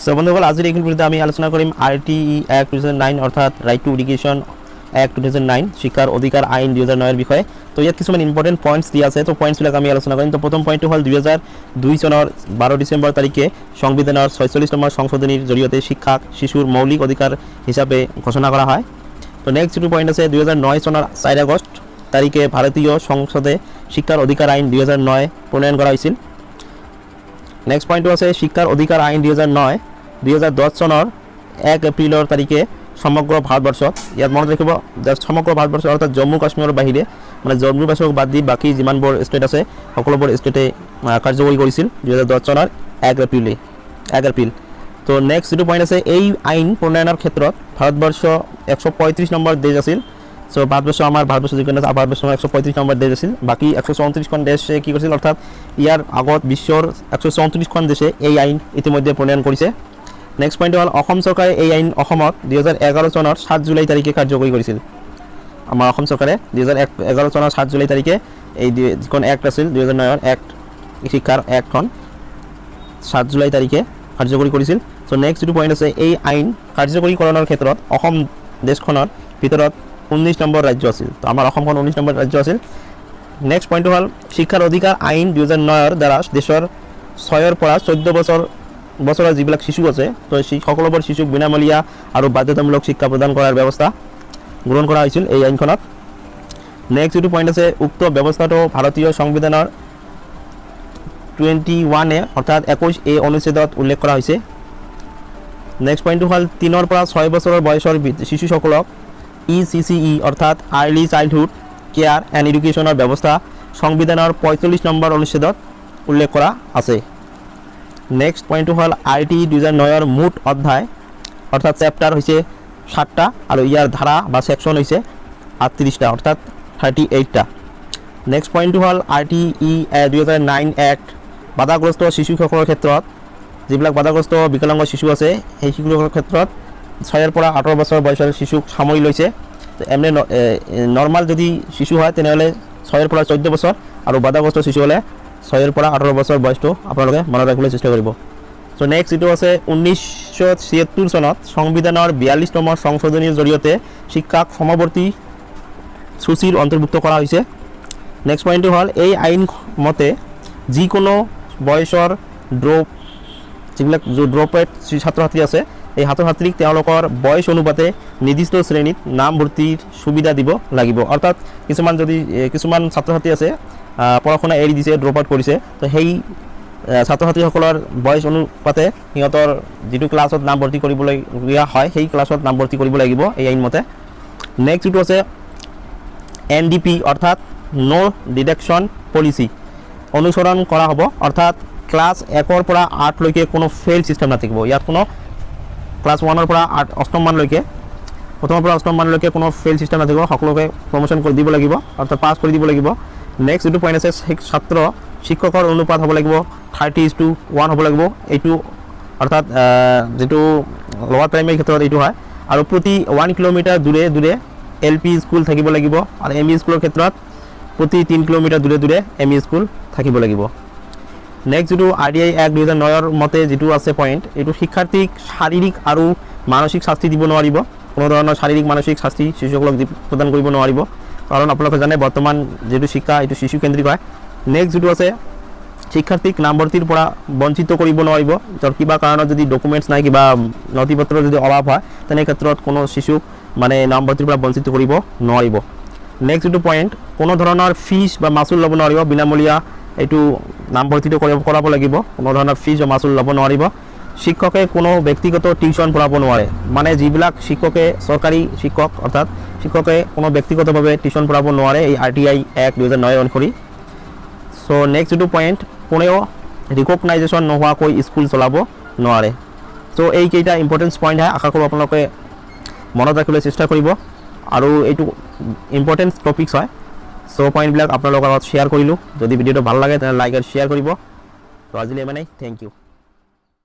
চ' বন্ধুসকল, আজিৰ এইখিনি ভিডিঅ'ত আমি আলোচনা কৰিম RTE Act 2009, অৰ্থাৎ Right to Education Act 2009, শিক্ষাৰ অধিকাৰ আইন 2009ৰ বিষয়ে। তো ইয়াত কিছুমান ইম্পৰ্টেণ্ট পইণ্টছ দিয়া আছে। তো পইণ্টছবিলাক আমি আলোচনা কৰিম। তো প্ৰথম পইণ্টটো হ'ল, 2002 চনৰ 12 ডিচেম্বৰ তাৰিখে সংবিধানৰ 46 নম্বৰ সংশোধনীৰ জৰিয়তে শিক্ষাক শিশুৰ মৌলিক অধিকাৰ হিচাপে ঘোষণা কৰা হয়। তো নেক্সট যিটো পইণ্ট আছে, 2009 চনৰ 4 আগষ্ট তাৰিখে ভাৰতীয় সংসদে শিক্ষাৰ অধিকাৰ আইন 2009 প্ৰণয়ন কৰা হৈছিল। নেক্সট পইণ্টটো আছে, শিক্ষাৰ অধিকাৰ আইন 2009 2010 চনৰ 1 এপ্ৰিলৰ তাৰিখে সমগ্ৰ ভাৰতবৰ্ষত, ইয়াত মনত ৰাখিব যে সমগ্ৰ ভাৰতবৰ্ষ অৰ্থাৎ জম্মু কাশ্মীৰৰ বাহিৰে, মানে জম্মু কাশ্মীৰক বাদ দি বাকী যিমানবোৰ ষ্টেট আছে, সকলোবোৰ ষ্টেটে কাৰ্যকৰী কৰিছিল 2010 চনৰ 1 এপ্ৰিলে, 1 এপ্ৰিল। তো নেক্সট যিটো পইণ্ট আছে, এই আইন প্ৰণয়নৰ ক্ষেত্ৰত ভাৰতবৰ্ষ 135 নম্বৰ দেশ আছিল। চ' ভাৰতবৰ্ষ, আমাৰ ভাৰতবৰ্ষ যিখন আছে, ভাৰতবৰ্ষ 135 নম্বৰ দেশ আছিল। বাকী 134খন দেশে কি কৰিছিল? অৰ্থাৎ ইয়াৰ আগত বিশ্বৰ 134খন দেশে এই আইন ইতিমধ্যে প্ৰণয়ন কৰিছে। নেক্সট পইণ্টটো হ'ল, অসম চৰকাৰে এই আইন অসমত 2011 চনৰ 7 জুলাই তাৰিখে কাৰ্যকৰী কৰিছিল। আমাৰ অসম চৰকাৰে 2011 চনৰ 7 জুলাই তাৰিখে এই যিখন এক্ট আছিল, 2009ৰ এক্ট, শিক্ষাৰ এক্টখন 7 জুলাই তাৰিখে কাৰ্যকৰী কৰিছিল। চ' নেক্সট যিটো পইণ্ট আছে, এই আইন কাৰ্যকৰীকৰণৰ ক্ষেত্ৰত অসম দেশখনৰ ভিতৰত 19 নম্বৰ ৰাজ্য আছিল। তো আমাৰ অসমখন 19 নম্বৰ ৰাজ্য আছিল। নেক্সট পইণ্টটো হ'ল, শিক্ষাৰ অধিকাৰ আইন 2009ৰ দ্বাৰা দেশৰ 6ৰ পৰা 14 বছৰৰ যিবিলাক শিশু আছে, তো সেই সকলোবোৰ শিশুক বিনামূলীয়া আৰু বাধ্যতামূলক শিক্ষা প্ৰদান কৰাৰ ব্যৱস্থা গ্ৰহণ কৰা হৈছিল এই আইনখনত। নেক্সট যিটো পইণ্ট আছে, উক্ত ব্যৱস্থাটো ভাৰতীয় সংবিধানৰ 21A, অৰ্থাৎ 21এ অনুচ্ছেদত উল্লেখ কৰা হৈছে। নেক্সট পইণ্টটো হ'ল, 3ৰ পৰা 6 বছৰৰ বয়সৰ শিশুসকলক ইচিচিই, অৰ্থাৎ আৰ্লি চাইল্ডহুড কেয়াৰ এণ্ড এডুকেশ্যনৰ ব্যৱস্থা সংবিধানৰ 45 নম্বৰ অনুচ্ছেদত উল্লেখ কৰা আছে। নেক্সট পইণ্টটো হ'ল, আৰটিই 2009ৰ মুঠ অধ্যায় অৰ্থাৎ চেপ্টাৰ হৈছে 7টা আৰু ইয়াৰ ধাৰা বা ছেকশ্যন হৈছে 38টা, অৰ্থাৎ 38টা। নেক্সট পইণ্টটো হ'ল, আৰটিই 2009 এক্ট বাধাগ্ৰস্ত শিশুসকলৰ ক্ষেত্ৰত, যিবিলাক বাধাগ্ৰস্ত বিকলাংগ শিশু আছে, সেই শিশুসকলৰ ক্ষেত্ৰত 6ৰ পৰা 8 বছৰ বয়সৰ শিশুক সামৰি লৈছে। এমনি নৰ্মাল যদি শিশু হয়, তেনেহ'লে 6ৰ পৰা 14 বছৰ আৰু বাধাগ্ৰস্ত শিশু হ'লে 6ৰ পৰা 18 বছৰ বয়সটো আপোনালোকে মনত ৰাখিবলৈ চেষ্টা কৰিব। চ' নেক্সট যিটো আছে, 1976 চনত সংবিধানৰ 42 নম্বৰ সংশোধনীৰ জৰিয়তে শিক্ষাক সমৱৰ্তী সূচীৰ অন্তৰ্ভুক্ত কৰা হৈছে। নেক্সট পইণ্টটো হ'ল, এই আইন মতে যিকোনো বয়সৰ ড্ৰপ, যিবিলাক ড্ৰপেড ছাত্ৰ ছাত্ৰী আছে, এই ছাত্ৰ ছাত্ৰীক তেওঁলোকৰ বয়স অনুপাতে নিৰ্দিষ্ট শ্ৰেণীত নামভৰ্তিৰ সুবিধা দিব লাগিব। অৰ্থাৎ কিছুমান যদি কিছুমান ছাত্ৰ ছাত্ৰী আছে, পঢ়া শুনা এৰি দিছে, ড্ৰপ আউট কৰিছে, তো সেই ছাত্ৰ ছাত্ৰীসকলৰ বয়স অনুপাতে সিহঁতৰ যিটো ক্লাছত নামভৰ্তি কৰিবলগীয়া হয়, সেই ক্লাছত নামভৰ্তি কৰিব লাগিব এই আইন মতে। নেক্সট যিটো আছে, এনডিপি, অৰ্থাৎ ন' ডিডাকশ্যন পলিচি অনুসৰণ কৰা হ'ব। অৰ্থাৎ ক্লাছ 1ৰ পৰা 8লৈকে কোনো ফেইল ছিষ্টেম নাথাকিব। ইয়াত কোনো ক্লাছ 1ৰ পৰা 8, অষ্টম মানলৈকে, প্ৰথমৰ পৰা অষ্টম মানলৈকে কোনো ফেইল ছিষ্টেম নাথাকিব। সকলোকে প্ৰমোশ্যন কৰি দিব লাগিব, অৰ্থাৎ পাছ কৰি দিব লাগিব। নেক্সট যিটো পইণ্ট আছে, ছাত্ৰ শিক্ষকৰ অনুপাত হ'ব লাগিব 30:1 হ'ব লাগিব। এইটো অৰ্থাৎ যিটো লৱাৰ প্ৰাইমেৰী ক্ষেত্ৰত এইটো হয়। আৰু প্ৰতি 1 কিলোমিটাৰ দূৰে দূৰে এল পি স্কুল থাকিব লাগিব আৰু এম ই স্কুলৰ ক্ষেত্ৰত প্ৰতি 3 কিলোমিটাৰ দূৰে দূৰে এম ই স্কুল থাকিব লাগিব। নেক্সট যিটো আৰটিআই এক্ট 2009ৰ মতে যিটো আছে পইণ্ট, এইটো শিক্ষাৰ্থীক শাৰীৰিক আৰু মানসিক শাস্তি দিব নোৱাৰিব। কোনো ধৰণৰ শাৰীৰিক মানসিক শাস্তি শিশুসকলক প্ৰদান কৰিব নোৱাৰিব। কাৰণ আপোনালোকে জানে, বৰ্তমান যিটো শিক্ষা, এইটো শিশুকেন্দ্ৰিক হয়। নেক্সট যিটো আছে, শিক্ষাৰ্থীক নামভৰ্তিৰ পৰা বঞ্চিত কৰিব নোৱাৰিব। ধৰ কিবা কাৰণত যদি ডকুমেণ্টছ নাই, কিবা নথি পত্ৰৰ যদি অভাৱ হয়, তেনে ক্ষেত্ৰত কোনো শিশুক মানে নামভৰ্তিৰ পৰা বঞ্চিত কৰিব নোৱাৰিব। নেক্সট যিটো পইণ্ট, কোনো ধৰণৰ ফিজ বা মাচুল ল'ব নোৱাৰিব। বিনামূলীয়া এইটো নামভৰ্তিটো কৰাব লাগিব। কোনো ধৰণৰ ফিজ বা মাচুল ল'ব নোৱাৰিব। শিক্ষকে কোনো ব্যক্তিগত টিউশ্যন পঢ়াব নোৱাৰে। মানে যিবিলাক শিক্ষকে, চৰকাৰী শিক্ষক, অৰ্থাৎ শিক্ষকে কোনো ব্যক্তিগতভাৱে টিউশ্যন পঢ়াব নোৱাৰে এই আৰটিআই এক্ট 2009 অনুসৰি। চ' নেক্সট যিটো পইণ্ট, কোনেও ৰিকগনাইজেশ্যন নোহোৱাকৈ স্কুল চলাব নোৱাৰে। চ' এইকেইটা ইম্পৰ্টেঞ্চ পইণ্ট হয়। আশা কৰোঁ আপোনালোকে মনত ৰাখিবলৈ চেষ্টা কৰিব আৰু এইটো ইম্পৰ্টেঞ্চ টপিকছ হয়। চ' পইণ্টবিলাক আপোনালোকৰ লগত শ্বেয়াৰ কৰিলোঁ। যদি ভিডিঅ'টো ভাল লাগে, তেনেহ'লে লাইক আৰু শ্বেয়াৰ কৰিব। ত' আজিলৈ ইমানেই। Thank U.